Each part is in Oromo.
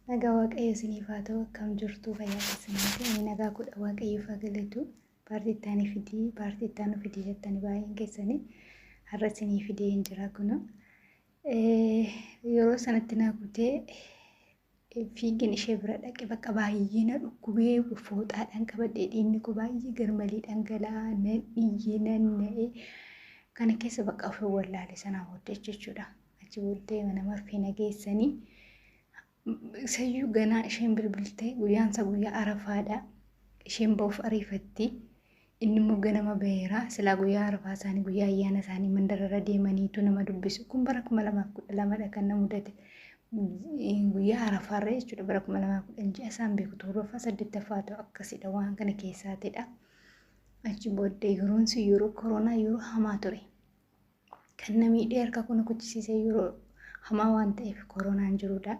Nagaa Waaqayyo isiniif haa ta'u. Akkam jirtu? Fayyaa keessaniiti? Ani nagaa godha, Waaqayyoof haa galatu. Paartii itti aanu fidii, paartii itti aanu fidii jettanii baay'een keessanii har'a isinii fidee hin jira kunoo. Yeroo sanatti naa kutee fiigin ishee bira dhaqe. Bakka baay'ee na dhukkubee fooxaadhaan qabadhee, dhiigni koo baay'ee garmalee dhangala'aa, nan iyyee, nan na'ee, kana keessa bakka ofii wallaale sanaa booddee jechuudha. Achi booddee mana marfee na geessanii, isayyuu ganaa isheen bilbiltee guyyaan isaa guyyaa Arafaadha. Isheen ba'uuf ariifatti. Inni immoo ganama baheera. Silaa guyyaa Arafaa isaanii, guyyaa ayyaana isaanii mandararra deemaniitu nama dubbisu. Kun bara 2012dha kan na mudate. Guyyaa Arafaarra jechuudha, bara 2010 ji'a isaan beeku, torbaffaa saddeettaffaa ta'u akkasidha, waan kana keessaatidha. Achi booddee yeroon sun yeroo koronaa, yeroo hamaa ture. Kan na miidhee harka kun kuchisiisee yeroo hamaa waan ta'eef koronaan jirudha.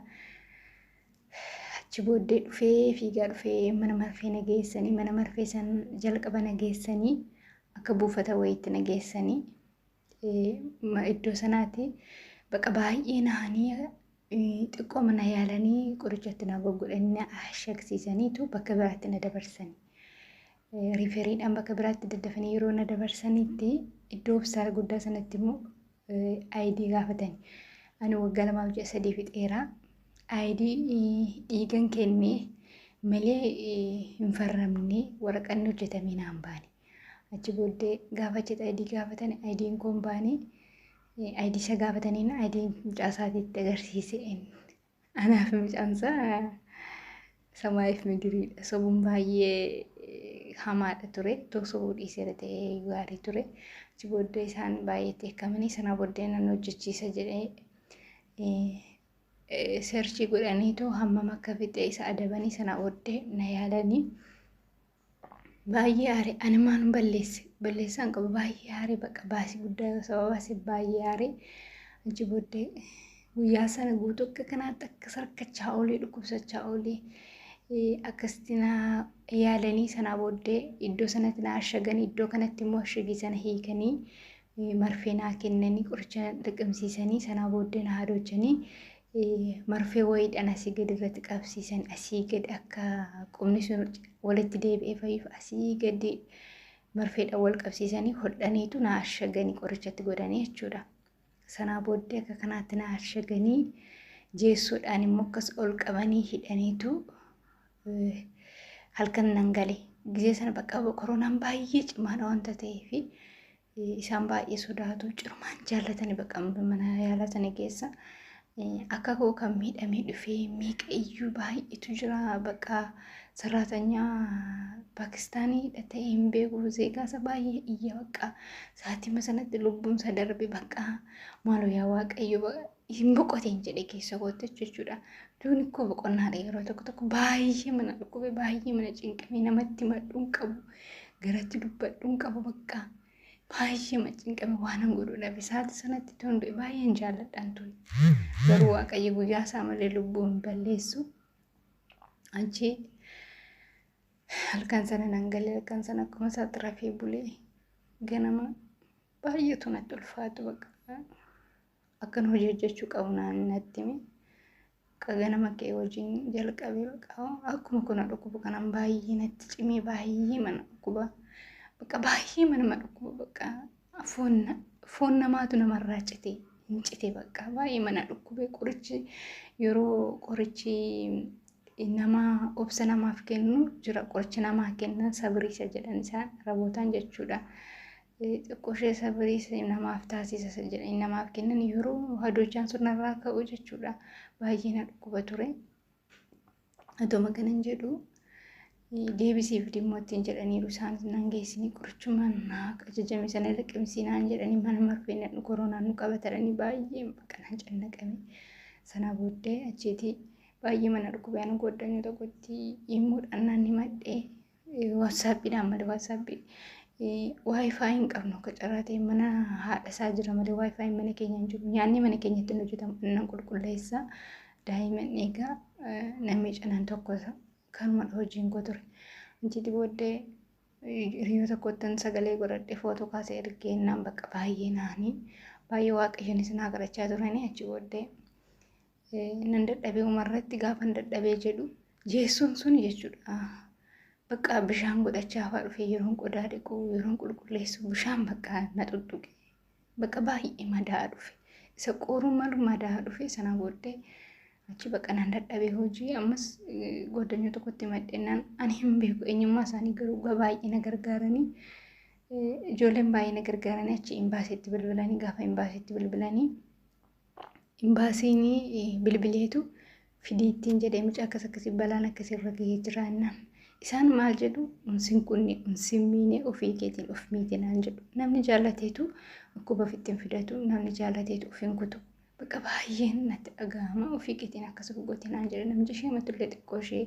Achi booddee dhufee fiigaa dhufee mana marfee na geessanii, mana marfee san jalqaba na geessanii akka buufata wayiitti na geessanii, iddoo sanaatti baqa baay'ee nahanii xiqqoo mana yaalanii qorichatti na goggodhanii na ashagsiisaniitu bakka biraatti na dabarsanii. Riiferiidhaan bakka biraatti daddafanii yeroo na dabarsanitti iddoo hospitaala guddaa sanatti immoo ID gaafatani. Ani waggaa 2f ji'a 3 fixeera. ID dhiigan kennee malee hin farramne, waraqanni hojjetamee naan baane. Achi booddee gaafa achitti ID gaafatani, ID'n koo hin baane. ID isa gaafataniin ID mucaa isaatiitti agarsiise. Anaaf mucaansaa samaayiif midiriidha. Sobuun baay'ee hamaadha ture. Too sobuu dhiiseera ta'ee gaarii ture. Achi booddee isaan baay'eetti eekamanii sanaa booddee nan hojjechiisa jedhee seerchii godhaniitu hammam akka fixe isa adabanii sanaa booddee na yaalanii. Baay'ee aare. Ani maan balleesse? Balleessaan qabu. Baay'ee aare. Bakka baasii guddaa yoo sababa baasee baay'ee aare. Achi booddee guyyaa sana guutuu akka kanaatti akka sarkachaa oolee, dhukkubsachaa oolee, akkasitti na yaalanii sanaa booddee iddoo sanatti na ashaganii, iddoo kanatti immoo ashagii sana hiikanii marfee naa kennanii, qoricha liqimsiisanii, sanaa booddee na hadochanii marfee wayiidhaan asii gadi irratti qabsiisan, asii gadi akka qubni sun walitti deebi'ee fayyuuf asii gadi marfeedhaan wal qabsiisanii hodhaniitu na ashaganii qorichatti godhanii jechuudha. Sanaa booddee akka kanaatti na ashaganii jeessuudhaan immoo akkas ol qabanii hidhaniitu halkan nan gale. Gizee sana bakka koronaan baay'ee cimaadha wanta ta'eef isaan baay'ee sodaatu, cirumaan jaallatanii bakka mana yaalaa sana keessa akka koo kan miidhamee dhufee meeqa iyyuu baay'eetu jira. Bakka saraatanyaa Paakistaaniidha ta'e hin beeku, zeegaasa baay'ee iyya. Bakka sa'aatima sanatti lubbuun isa darbe. Bakka maaloo yaa Waaqayyo hin boqoteen jedhe keessa kootti jechuudha. Duuni koo boqonnaadha yeroo tokko tokko. Baay'ee mana dhukkube, baay'ee mana cinqame, namatti madhuun qabu, garatti dubbadhuun qabu, bakka baay'ee ma cinqame, waan an godhu dhabe. Sa'aatii sanatti toon du'e baay'een jaalladhaan ture. Garuu Waaqayyo guyyaa isaa malee lubbuu hin balleessu. Achi halkan sana nan gale. Halkan sana akkuma isaatti rafee bulee ganama baay'eetu natti ulfaatu, bakka akkan hojii hojjechuu qabu naan natti hime. Bakka ganama ka'ee hojiin jalqabe. Bakka akkuma kuna dhukkuba kanaan baay'ee natti cimee, baay'ee mana dhukkuba, bakka baay'ee mana dhukkuba, bakka foon namaatu namarraa cite hin cite, bakka baay'ee mana dhukkube. Qorichi yeroo qorichi nama obsa namaaf kennu jira, qoricha namaa kennan sabriisa jedhan isaan rabootaan jechuudha. Xiqqoo ishee sabriisa namaaf taasisa isa jedhanii namaaf kennan yeroo hadochaan sun narraa ka'u jechuudha. Baay'ee na dhukkuba ture. Atuma kanan jedhu deebisiif dhimma ittiin jedhaniiru isaan nan geessanii qorichuma naa ajajame sana liqimsii naan jedhanii mana marfee na koronaan nu qabatanii baay'ee bakka nan cannaqame. Sana booddee achiitii baay'ee mana dhukkubee ani goddanyu tokkotti himuudhaan naan himadhee waatsaappiidhaan malee, waatsaappii waayifaa hin qabnu, akka carraa ta'e mana haadha isaa jira malee waayifaa mana keenya hin jiru. Nyaanni mana keenyatti hin hojjetamu, annan qulqulleessa, daa'imman eegaa, namni canan tokko kanuma hojiin koo ture. Achitti booddee hiriyoota tokkottan sagalee godhadhe, footoo kaasee ergeennaan bakka baay'ee naanii baay'ee Waaqayyoon isin haa kadhachaa turanii. Achi booddee Nan dadhabee umarratti gaafan dadhabee jedhu jeessuun sun jechuudha. Bakka bishaan godhachaa fa'aa dhufee yeroon qodaa dhiqu yeroon qulqulleessu bishaan bakka na tuttuqe. Bakka baay'ee madaa'aa dhufe. Isa qoruu malu madaa'aa dhufe sana booddee achi bakka nan dadhabee hojii ammas goddanyo tokkotti madhennaan ani hin beeku eenyummaa isaanii garuu baay'ee na gargaaranii ijoolleen baay'ee na gargaaranii achi imbaasiitti bilbilanii gaafa imbaasiitti bilbilanii imbaasiin bilbileetu fidii ittiin jedhee mucaa akkas akkasii balaan akkasii irra gahee jiraannaan isaan maal jedhu unsin qunne unsin miine ofii keetiin of miite naan jedhu. Namni jaallateetu dhukkuba ofitti hin fidatu, namni jaallateetu of hin kutu. Bakka baay'een natti dhagahama ofii keetiin akkas of goote naan jedhe namichi ishee matullee xiqqoo ishee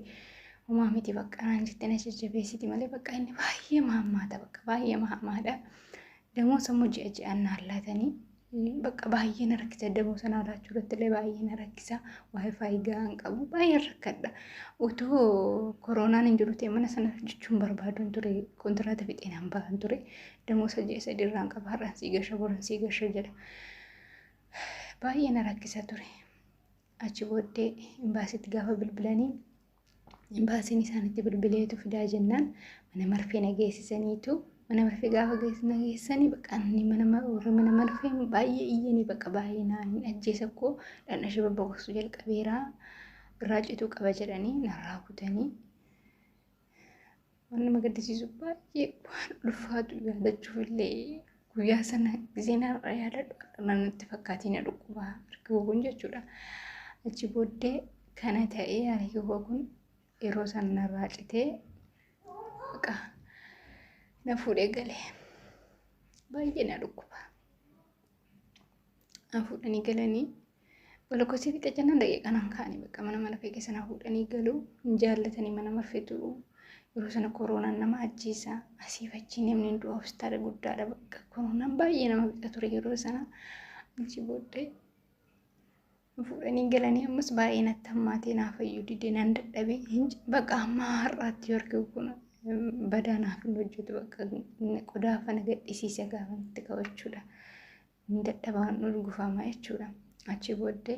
homaa miti bakka naan jette na jajjabeessiti malee bakka inni baay'ee mahammaata bakka baay'ee mahammaadha. Damoo sammuu ji'a ji'aan naan laatanii bakka baay'ee na rakkisa damoo sanaa laachuu irratti illee baay'ee na rakkisa waayifaayi gahaa hin qabu baay'ee rakkadha. Utuu koronaan hin jiru ta'e mana sana hojjechuun barbaaduun ture kontiraata fixee naan bahan ture damoo isa ji'a sadii irraan qaba har'aan sii gasha boran sii gasha jedha. Baay'ee na rakkisa ture. Achi booddee imbaasiitti gaafa bilbilanii imbaasiin isaanitti bilbileetu fidaa jennaan mana marfee na geessisaniitu mana marfee gaafa na geessanii bakka inni warri mana marfee baay'ee iyyanii bakka baay'ee naan ajjeesa koo dhaqna ishee babboqosuu jalqabeera irraa cituu qaba jedhanii narraa kutanii. Waan nama gaddisiisu baay'ee waan ulfaatu yaadachuuf illee guyyaa sana gisee narra yaadadhu natti fakkaatii na dhukkuba harki kun jechuudha. Achi booddee kana ta'ee harki kun yeroo sana narraa citee baqa na fuudhee galee baay'ee na dhukkuba. Na fuudhanii galanii walakkoofsi fixa jennaan daqiiqaa naan kaa'anii bakka mana marfee keessa na fuudhanii galuu hin jaallatanii mana marfeetu yeroo sana koronaan nama ajjeesa asiif achi namni du'a hospitaala guddaadha bakka koronaan baay'ee nama fixa ture yeroo sana achi booddee fuudhanii galanii ammas baay'ee natti hammaatee naaf fayyuu didee nan dadhabee bakka amma har'aatti yoo arge kun badaa naaf hin hojjetu bakka qodaa fana gadhisiisa gaafa itti qabachuudha. Hin dadhabaan dhugufama jechuudha. Achi booddee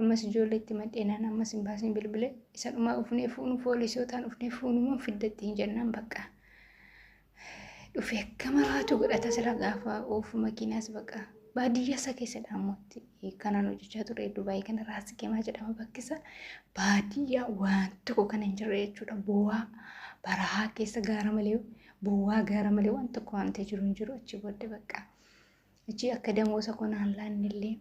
ammas ijoollee itti madheenaan ammas hin baasin bilbile isa dhumaa ufnee fuunu poolisootaan ufnee fuunu moo fiddatti hin jennaan bakka dhufee akka maraatu godhata sila gaafa oofu makiinaas bakka baadiyyaa isaa keessa dhaamotti kanaan hojjechaa ture Dubaayii kana Raasikeemaa jedhama bakkisa baadiyyaa waan tokko kan hin jirre jechuudha. Bowwaa barahaa keessa gaara malee bowwaa gaara malee waan tokko waan ta'e jiru hin jiru achi booddee bakka achi akka damoosa konaan laannillee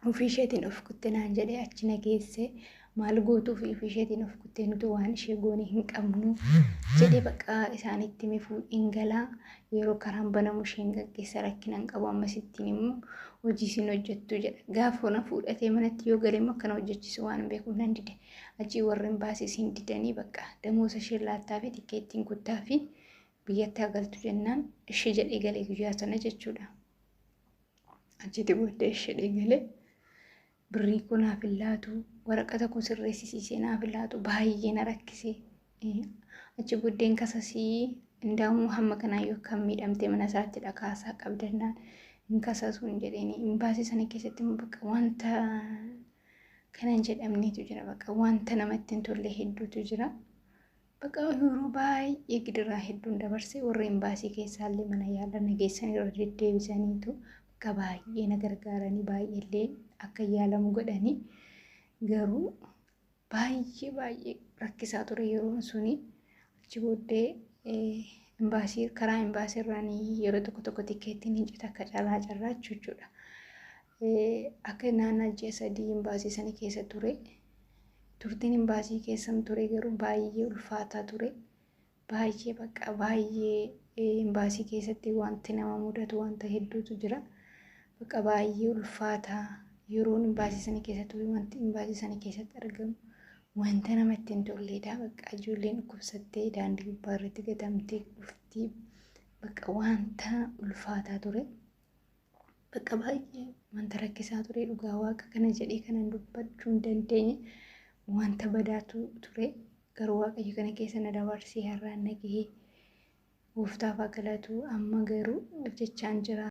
ofii isheetiin of kutte naan jedhee achi na geesse maal gootuu fi ofii isheetiin of kuttee nuti waan ishee goone hin qabnu jedhee bakka isaanitti hime fuudhiin galaa yeroo karaan banamu isheen gaggeessa rakkina hin qabu ammasittiin immoo hojii isin hojjettu jedha. Gaafa na fuudhatee manatti yoo galee immoo akkana hojjechiisu waan hin beekuuf nan dide. Achii warri hin baasisiin didanii bakka damoosa ishee laattaa fi tikkeettiin kuttaa fi biyyatti haa galtu jennaan ishee jedhee galee guyyaa sana jechuudha. Achitti booddee ishee galee birrii koo naaf hin laatu waraqata koo sirreessisiisee naaf hin laatu baay'ee na rakkise. Achi booddeen kasasii indaamuu hamma kanaa yoo kan miidhamte mana isaatti dhakaasaa qabdannaan hin kasasuun jedheeni imbaasii sana keessatti immoo bakka wanta kana hin jedhamnetu jira bakka wanta namatti hin tolle hedduutu jira. Bakka yeroo baay'ee gidiraa hedduun dabarse warri imbaasii keessaallee mana yaala na geessan irra deddeebisaniitu bakka baay'ee na gargaaranii baay'eellee akka yaalamu godhanii garuu baay'ee baay'ee rakkisaa ture yeroon suni. Achi booddee imbaasii karaa imbaasii irraan yeroo tokko tokko tikkeettiin hin cita akka carraa carraa jechuudha. Akka naannoo ji'a 3 imbaasii sana keessa ture. Turtiin imbaasii keessan ture garuu baay'ee ulfaataa ture. Baay'ee bakka baay'ee imbaasii keessatti wanti nama mudatu wanta hedduutu jira. Bakka baay'ee ulfaataa yeroon imbaasii sana keessa ture wanti imbaasii sana keessatti argamu wanta namatti hin tolledha. Bakka ijoolleen dhukkubsattee daandii gubbaa irratti gatamtee dhufti. Bakka wanta ulfaataa ture. Bakka baay'ee wanta rakkisaa ture dhugaa waaqa kana jedhee kanan dubbachuu hin dandeenye wanta badaatu ture. Garuu waaqayyo kana keessa na dabarsee har'aan na gahee gooftaaf haa galatu. Amma garuu hojjechaan jira.